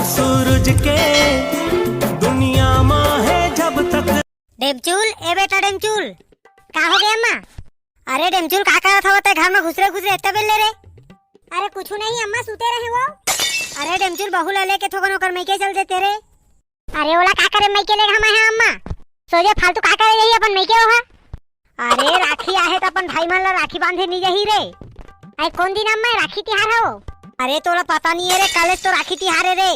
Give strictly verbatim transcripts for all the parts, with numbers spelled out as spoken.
सूरज के दुनिया मा है जब तक। डेमचुल, ए बेटा डेमचुल, का हो गया अम्मा? अरे डेमचुल, का करत हव ते घर में घुसरे घुसरे इतना बेर ले रे? अरे कुछ नहीं अम्मा, सुते रहे वो। अरे डेमचुल, बहू ला लेके थोकन ओकर मइके चल देते रे। अरे ओला का करे मइके ले हम हैं अम्मा? सोझे फालतू का करे यही अपन मइके ओहा? अरे राखी आहे त अपन भाई मन ला राखी बांधे नी जही रे। आई कोन दिन अम्मा राखी तिहार हो? अरे तोला पता नहीं है रे, काले तो राखी तिहार है रे।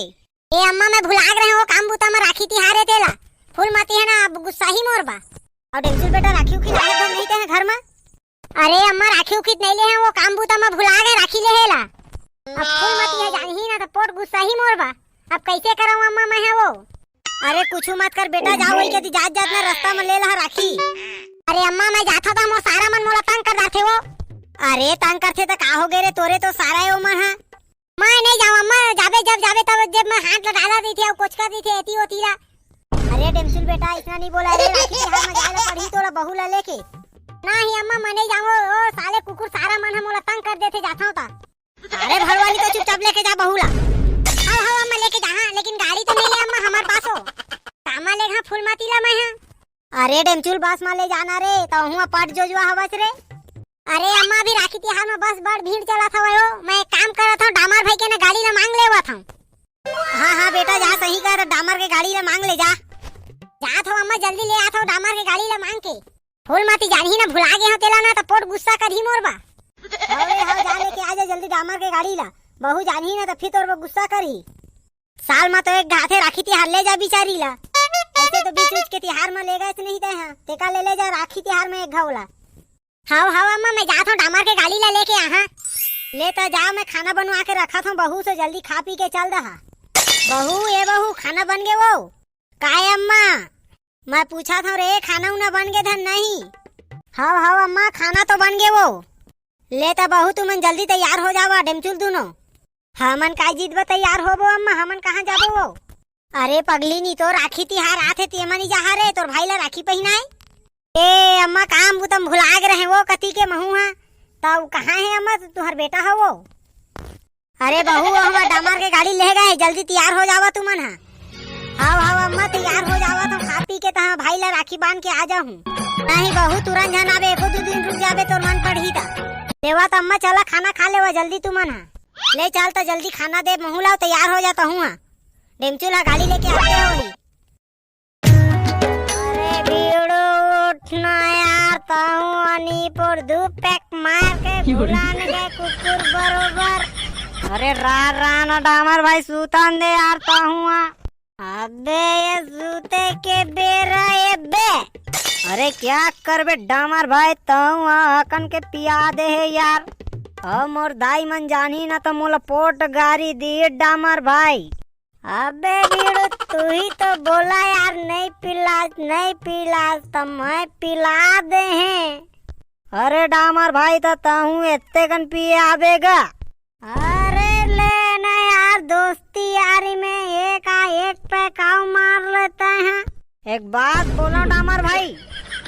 ए अम्मा, मैं भुला गे रहे वो काम बूता में राखी तिहार है तेला। फूलमती है ना, अब गुस्सा ही मोर बा। और डेमचुल बेटा, राखी उखी लाए तो नहीं ते हैं घर में? अरे अम्मा, राखी उखी नहीं ले हैं, वो काम बूता में भुला गे राखी ले हेला। अब फूलमती है जानही ना तो पोट गुस्सा ही मोर बा। अब कैसे करऊं अम्मा मैं है वो? अरे कुछ मत कर बेटा, जा वही के जात जात ना रास्ता में ले ला राखी। अरे अम्मा, मैं जाथो तो मोर सारा मन मोला तंग कर डारथे वो। अरे तंग करथे तो का हो गए रे, तोरे तो सारा है वो मन हा। मैं नहीं जाऊँ अम्मा, जाबे जब जाबे तब जब मैं हाथ लगा ला दी थी, कोचका दी थी, एती ओती ला। अरे डेमचुल बेटा, इतना नहीं बोला रे, राखी तिहार में जाए ला पड़ही तोला बहू ला लेके। नहीं अम्मा, मैं नहीं जाऊँ, ओ साले कुकुर सारा मन हम मोला तंग कर देथे, जाथो ता। अरे भड़वाली तो चुपचाप लेके जा बहू ला। हाँ हाँ अम्मा लेके जा, हाँ, लेकिन गाड़ी तो नहीं ले अम्मा हमार पास हो। कामा ले हाँ फूलमती ला मैं हाँ। अरे डेमचुल बस मा ले जाना रे, तो हुआ पट जोजुआ हवस रे। अरे अम्मा, अभी राखी तिहार में बस बड़ भीड़ चलत हवय हो। मैं एक काम करत हूँ, डामर भाई के ना गाड़ी ला मांग लेवत हूँ। हाँ हाँ बेटा, जा सही कह, डामर के गाड़ी ला मांग ले जा। जात हूँ अम्मा, जल्दी ले आत हूँ डामर के गाड़ी ला मांग के। फूलमती जानही ना भुला गे हो तेला ना, तो पोट गुस्सा करही मोर बा। हाँ रे, हाँ, जा लेके आ जा जल्दी डामर के गाड़ी ला। बहू जानही ना तो फिर तोर बा गुस्सा करही। साल मा तो एक घाथे राखी तिहार ले जा बिचारी ला। ऐसे तो बीच बीच के तिहार मा ले गए नहीं ते हाँ, तेका ले ले जा राखी तिहार में एक घाव ला। हाव हाव अम्मा, मैं जात हूँ डामर के गाड़ी ला लेके आहा। ले तो जा, मैं खाना बनवा के रखत हूँ, बहू से जल्दी खा पी के चल दहा। बहू, ए बहू, खाना बन गे वो? काय अम्मा? मैं पूछत हूँ रे, खाना उना बन गे धन नहीं? हाव हाव अम्मा, खाना तो बन गे वो। ले त बहू, तुमन जल्दी तैयार हो जावा, डेमचुल दूनो। हमन काय जीत बर तैयार होबो अम्मा, हमन कहाँ जाबो वो? अरे पगली, नी तो राखी तिहार आथे, तेमा नी जाहा रे, तोर भाई ला राखी पहिनाए। ए अम्मा, काम बुतम भुला गे रहे वो कति के महू हा। त उ कहाँ हे अम्मा, तुहर बेटा हो वो? अरे बहू, वो हमर डामर के गाड़ी ले गए, जल्दी तैयार हो जावा तुमन हा। हाव हाव अम्मा, तैयार हो जावा, तो खा पी के तहाँ भाई ला राखी बांध के आ जाहूँ। नहीं बहू, तुरंत झन आबे, एको दू दिन रुक जाबे, तोर मन पड़ही त। लेवा त अम्मा, चला खाना खा लेवा जल्दी तुमन हा। ले चल त जल्दी खाना दे, महू ला तैयार हो जा तहूँ हा। डेमचुल हा गाड़ी लेके आते होही। अरे बीड़ू उठ ना यार, तहूँ अनी पर दू पैक मार के भुलान गए कुकुर बरोबर। अरे रा रा ना डामर भाई, सूतन दे यार तहूँ आ। अबे ये सूते के बेरा ये बे। अरे क्या करबे डामर भाई, तहूँ आ हकन के पिया दे हे यार। अब मोर दाई मन जानी ना तो मोला पोट गारी दी डामर भाई। अबे बीड़ू, तू ही तो बोला यार, नहीं पिलास, नहीं पिलास, त मैं पिला दे हैं। अरे डामर भाई, त तहूँ एत्ते कन पिए आबे गा। अरे ले ना यार, दोस्ती यारी में एक आ एक पे काऊ मार लेते हैं। एक बात बोलो डामर भाई।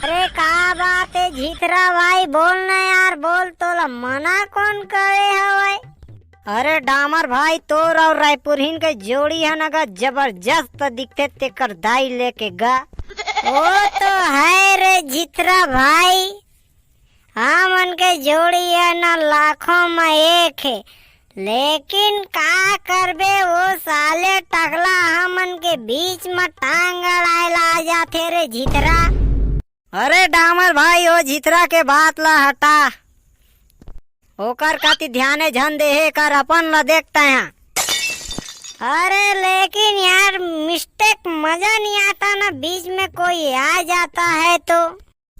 अरे का बात है झिथरा भाई, बोल ना यार, बोल, तोला मना कौन करे हवय? अरे डामर भाई, तोर अउ रायपुरहिन के जोड़ी ह न गा जबरजस्त दिखथे, तेकर दाई लेके गा। वो तो है रे झिथरा भाई, हमन के जोड़ी ह न लाखों म एक हे, लेकिन का करबे, वो साले टकला हमन के बीच म टांग अड़ाए ला आ जाथे रे झिथरा। अरे डामर भाई, ओ झिथरा के बात ला हटा, ओकर कति ध्याने झन देहे कर, अपन ला देख तैं हा। अरे लेकिन यार, मिस्टेक मजा नहीं आता ना, बीच में कोई आ जाता है तो।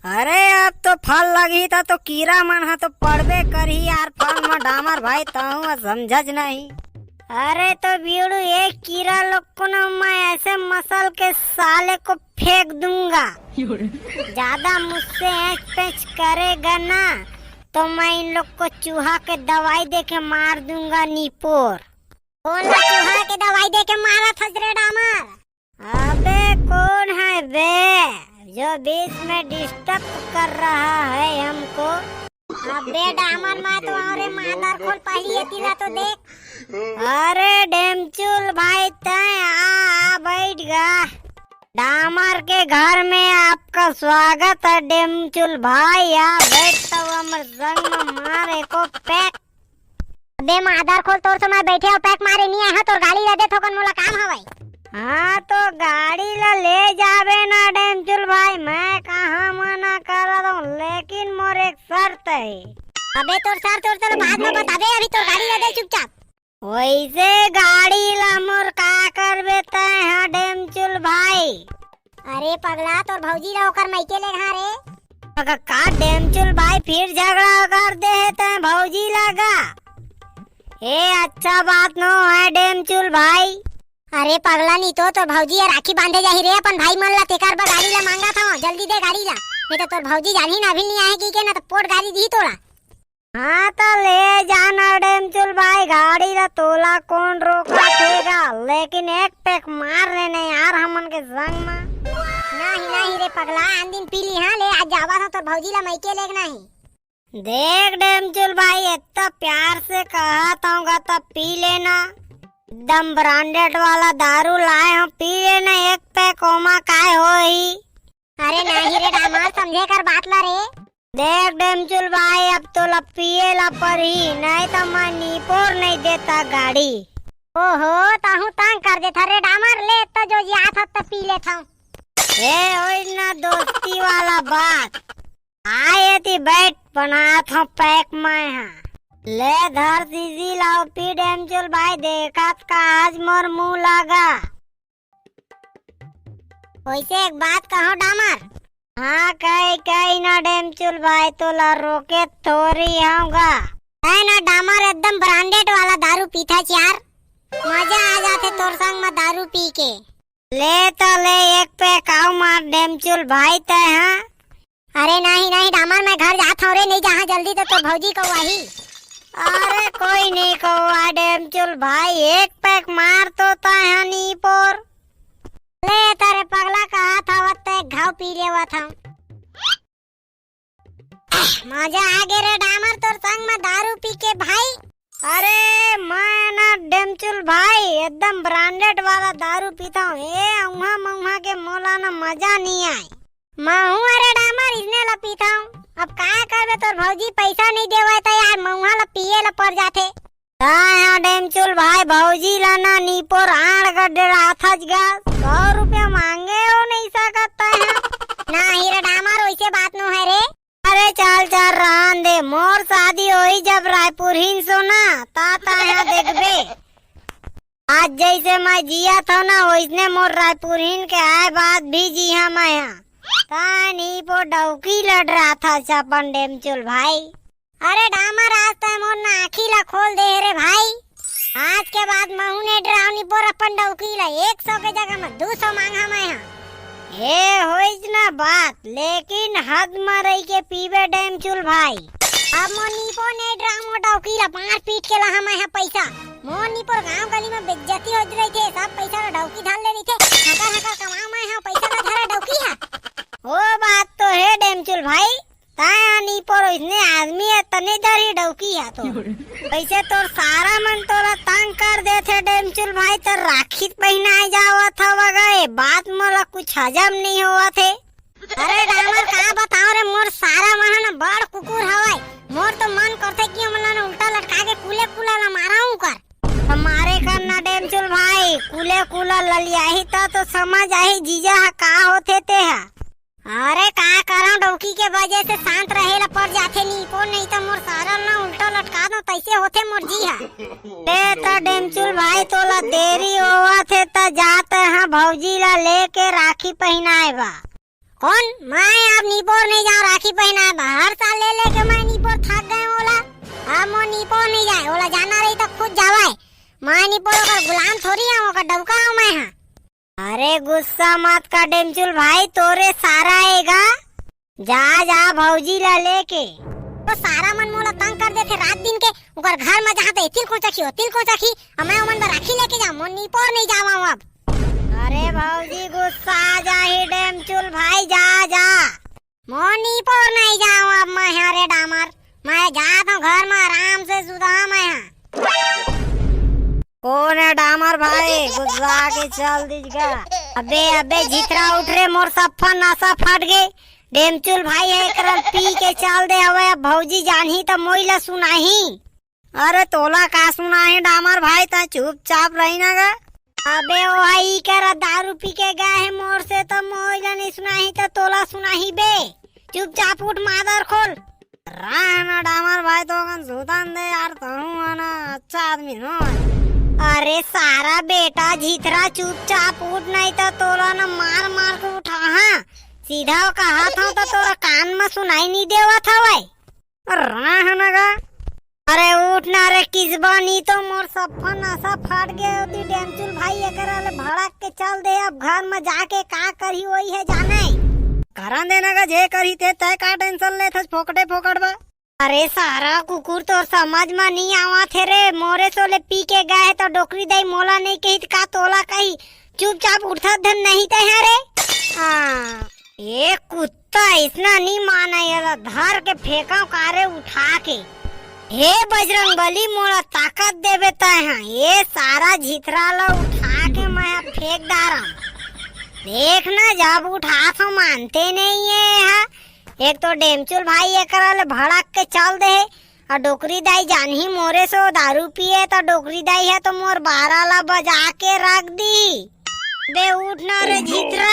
अरे अब तो फल लगही त तो कीरा मन ह तो पड़बे करही यार फल म डामर भाई, तहूँ ह समझच नहीं। अरे तो बीड़ू, एक कीरा लोग को ना मैं ऐसे मसल के साले को फेंक दूंगा। ज्यादा मुझसे ऐंच पैंच करेगा ना तो मैं इन लोग को चूहा के दवाई दे के मार दूंगा निपोर। कौन ला चूहा के दवाई दे के मारा था रे डामर? अबे कौन है बे जो बीच में डिस्टर्ब कर रहा है हमको? अबे डामर, मैं तो अउ रे मादर खोल पहली ये तिला तो देख। अरे डेमचुल भाई, तैं आ, आ बैठ गा। डामर के घर में आपका स्वागत है डेमचुल भाई, आ बैठ तो हमर संग में मार एको पैक। अबे मादर खोल, तोर तो मैं बैठे हो पैक मारे नहीं आए हो, तोर गाड़ी ला दे थोकन, मोला काम हवय। हाँ तो गाड़ी ला ले जाबे ना डेमचुल भाई, मैं कहाँ मना करत हूँ, लेकिन मोर एक शर्त है। अबे तोर शर्त तोर तो बाद में बताबे, अभी तोर गाड़ी ला दे चुपचाप। वैसे गाड़ी ला मोर का करबे तैं हा डेमचुल भाई? अरे पगला, तोर भौजी ला ओकर मइके ले गा रे। अगर का डेमचुल भाई फिर झगड़ा कर दे है तैं भौजी ला गा? ए अच्छा बात नो है डेमचुल भाई। अरे पगला, नहीं तो तोर भौजी या राखी बांधे जाही रे अपन भाई मन ला, तेकर बर गाड़ी ला मांगा था, जल्दी दे गाड़ी ला, नहीं तो तोर भौजी जानही ना अभी नहीं आए की के ना तो पोट गाड़ी दी तोला। हाँ त ले जाना डेमचुल भाई, गाड़ी ला तोला कौन रोका थेगा, लेकिन एक पैक मार लेने यार हमन के संग मा। नहीं नहीं रे पगला, आन दिन पी ली हाँ, ले आज जावा था तोर भौजी ला मइके लेग नहीं। देख डेमचुल भाई, इतना प्यार से कहा था त पी लेना, एकदम ब्रांडेड वाला दारू लाए हो, पी लेना एक पैक, ओमा काय होही। अरे नहीं रे डामर, समझे कर बात ला रे। देख डेमचुल भाई, अब तोला पिए ला परही, नहीं तो मैं नीपोर नहीं देता गाड़ी। ओहो, ताहू तंग कर देथा रे डामर, ले तो जो जियात हत त पी लेथव। ए, ओई ना दोस्ती वाला बात। आए एती बैठ, बनात हूँ पैक मैं हा। ले धर सीसी लाओ पी डेमचुल भाई, देखत का आज मोर मुंह लगा। वैसे एक बात कहो डामर। हाँ, कही, कही ना डेमचुल भाई, तोला रोके थोरी हूँ गा। है ना डामर, एकदम ब्रांडेड वाला दारू पीथा यार, मजा आ जाथे तोर संग में दारू पी के। ले तो ले, एक पैक आऊ मार डेमचुल भाई तय, हाँ। अरे नहीं नहीं डामर, मैं घर जात हूँ रे, नहीं जाहा जल्दी तो तोर भौजी कौआही। अरे कोई नहीं कौआ डेमचुल भाई, एक पैक मार तो तय, हाँ नीपोर। ले तरे पगला कहा था, वत एक घाव पी लेवा था। मजा आ गे रे डामर, तोर संग में दारू पी के भाई। अरे मैं ना डेमचुल भाई, एकदम ब्रांडेड वाला दारू पीता हूँ। ए अउहा मउहा के मोला ना मजा नहीं आए। महू अरे डामर इसने ला पीता हूँ। अब का करबे, तोर भौजी पैसा नहीं देवे त यार मउहा ला पिए ला पड़ जाथे। का यहाँ डेमचुल भाई, भौजी ला ना नीपोर आड़ गड्ढे राथच गा, सौ रुपया मांगे हो नहीं सकत है। नहीं रे डामर, वैसे बात नो है रे। अरे चल चल रहन दे, मोर शादी होई जब रायपुर हिन सोना, ता ता यहाँ देखबे। आज जैसे मैं जिया था ना, वैसने मोर रायपुर हिन के आए बाद भी जिया मैं यहाँ। ता नीपोर डौकी लड़ रहा था अपन डेमचुल भाई। अरे डामर, आज तै मोर ना आँखी ला खोल दे रे भाई। आज के बाद महू ने डरावनी पोर अपन डौकी ला एक सौ के जगह में दू सौ मांगा मैं हा। हे होइस ना बात, लेकिन हद में रही के पीबे डेमचुल भाई। अब मोर नीपो ने डरावो डौकी ला मार पीट के ला मैं हा पैसा। मोर नीपोर गांव गली में बेइज्जती हो रही थे, सब पैसा ला डौकी धर ले रही थे। हकर हकर कमाओ मैं हा पैसा ला धरा डौकी हा। वो बात तो है डेमचुल भाई, ताया नी पोरो इसने आदमी है, तने दरी डौकी है तो। वैसे तोर सारा मन तोला तंग कर देथे डेमचुल भाई, तो राखी पहनाए जावत हवा गए, बात मोला कुछ हजम नहीं होवत हे। अरे डामर का बताओ रे, मोर सारा मन ह ना बड़ कुकुर हवय, मोर तो मन करथे कि हमला ना उल्टा लटका के कुले कुला ला मारा हूँ कर। हमारे कर ना डेमचुल भाई, कुले कुला ललियाही त तो समझ आही जीजा हा का होथे ते हा। अरे का करंव, डौकी के वजह से शांत रहे ला पड़ जाथे नीपोर, नहीं तो मोर सारा ना उल्टा लटका दो, तैसे होथे मोर जी हा। ए त डेमचुल भाई, तोला देरी होवत हे त जात हा भौजी ला लेके राखी पहनाए बा। कौन? मैं अब नीपोर नहीं जाऊँ राखी पहनाए बा, हर साल ले लेके मैं नीपोर थक गए ओला। अब मोर नीपोर नहीं जाए, ओला जाना रही तो खुद जावाए। मैं नीपोर ओकर गुलाम थोड़ी हूँ, ओकर डौका हूँ मैं हा। अरे गुस्सा मत कर डेमचुल भाई, तोरे सारा आएगा। जा जा भौजी ला लेके। तो सारा मन मोला तंग कर देथे रात दिन के, ओकर घर में जहाँ ते तिल कोचखी हो, तिल कोचखी, अब मैं ओमन बर राखी लेके जाऊँ, मोर नीपोर नहीं जावा अब। अरे भौजी गुस्सा आ जाही डेमचुल भाई, जा जा। मोर नीपोर नहीं जाऊँ अब मैं हा रे डामर, मैं जात हूँ घर में आराम से सुता मैं हा। कोन हे डामर भाई, गुस्सा के चल दिस गा। अबे अबे झितरा उठ रे, मोर सफ्फा नसा फट गे। डेमचुल भाई हे, एकरा पी के चल दे हवय। अब भौजी जानही त मोई ला सुनाही। अरे तोला का सुनाही डामर भाई, तैं चुपचाप रही ना गा। अबे ओ हा ई करा दारू पी के गे हे मोर से, त मोई ला नइ सुनाही त तोला सुनाही बे। चुपचाप उठ मादर खोल। रह ना डामर भाई, तो कन सुतन दे यार, तहूं है ना अच्छा आदमी हो। अरे सारा बेटा झितरा, चुपचाप उठ, नहीं त तोला ना मार मार के उठाहा। सीधा कहात हंव त तोरा कान म सुनाई नइ देवत हवय। रह ना गा। अरे उठ ना रे किसबा, नी तो मोर सफ्फा नसा फट गे होती। डेमचुल भाई एकरा ले भड़क के चल दे, अब घर म जाके का करही ओही हे जाने। करन दे ना गा, जे करही ते, तैं का tension लेथस फोकटे फोकट बा। अरे सारा कुकुर, तोर समझ म नइ आवत हे रे, मोरे सो ले पी के गे हे त डोकरी दाई मोला नइ कही त का तोला कही? चुपचाप उठत धन नहीं तैं हा रे। हाँ, ये कुत्ता इसना नइ माने, एला धर के फेंकव का रे उठा के। हे बजरंग बली, मोला ताकत देबे तैं हा, ये सारा झितरा ला उठा के मैं हा फेंक डारंव। देख ना, जब उठाथंव मानते नइ हे हा। एक तो डेमचुल भाई एकरा ले भड़क के चल दे हे, अउ डोकरी दाई जानही मोरे सो दारू पिए, त डोकरी दाई ह तो मोर बारा ला बजा के रख दी। बे उठ ना रे झितरा।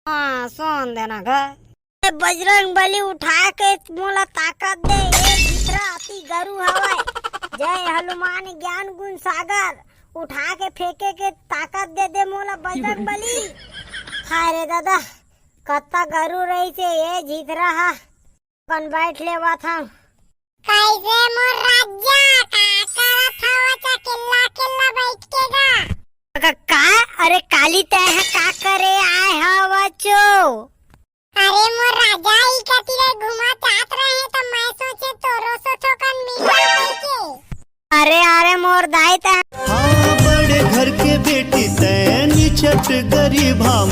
हाँ, सोन देना घर। ए बजरंग बली उठा के मोला ताकत दे, ए झितरा अति गरु हवय। जय हनुमान ज्ञान गुण सागर, उठा के फेंके के ताकत दे दे मोला बजरंग बली। हाय रे दादा, कत्ता गरु रहिसे ए झितरा हा। अपन बैठ लेवत हंव। कइसे मोर राजा, का करत हव चिल्ला चिल्ला बैठ के गा? का, का? अरे काली तैं ह का करे आय हव चो? अरे मोर राजा, ई कति ले घुमत जात रहे त मैं सोचे तोरो सो थोकन मिल जाए के। अरे, अरे मोर दाई तैं हाँ, बड़े घर के बेटी तैं निछट गरीब, हाँ,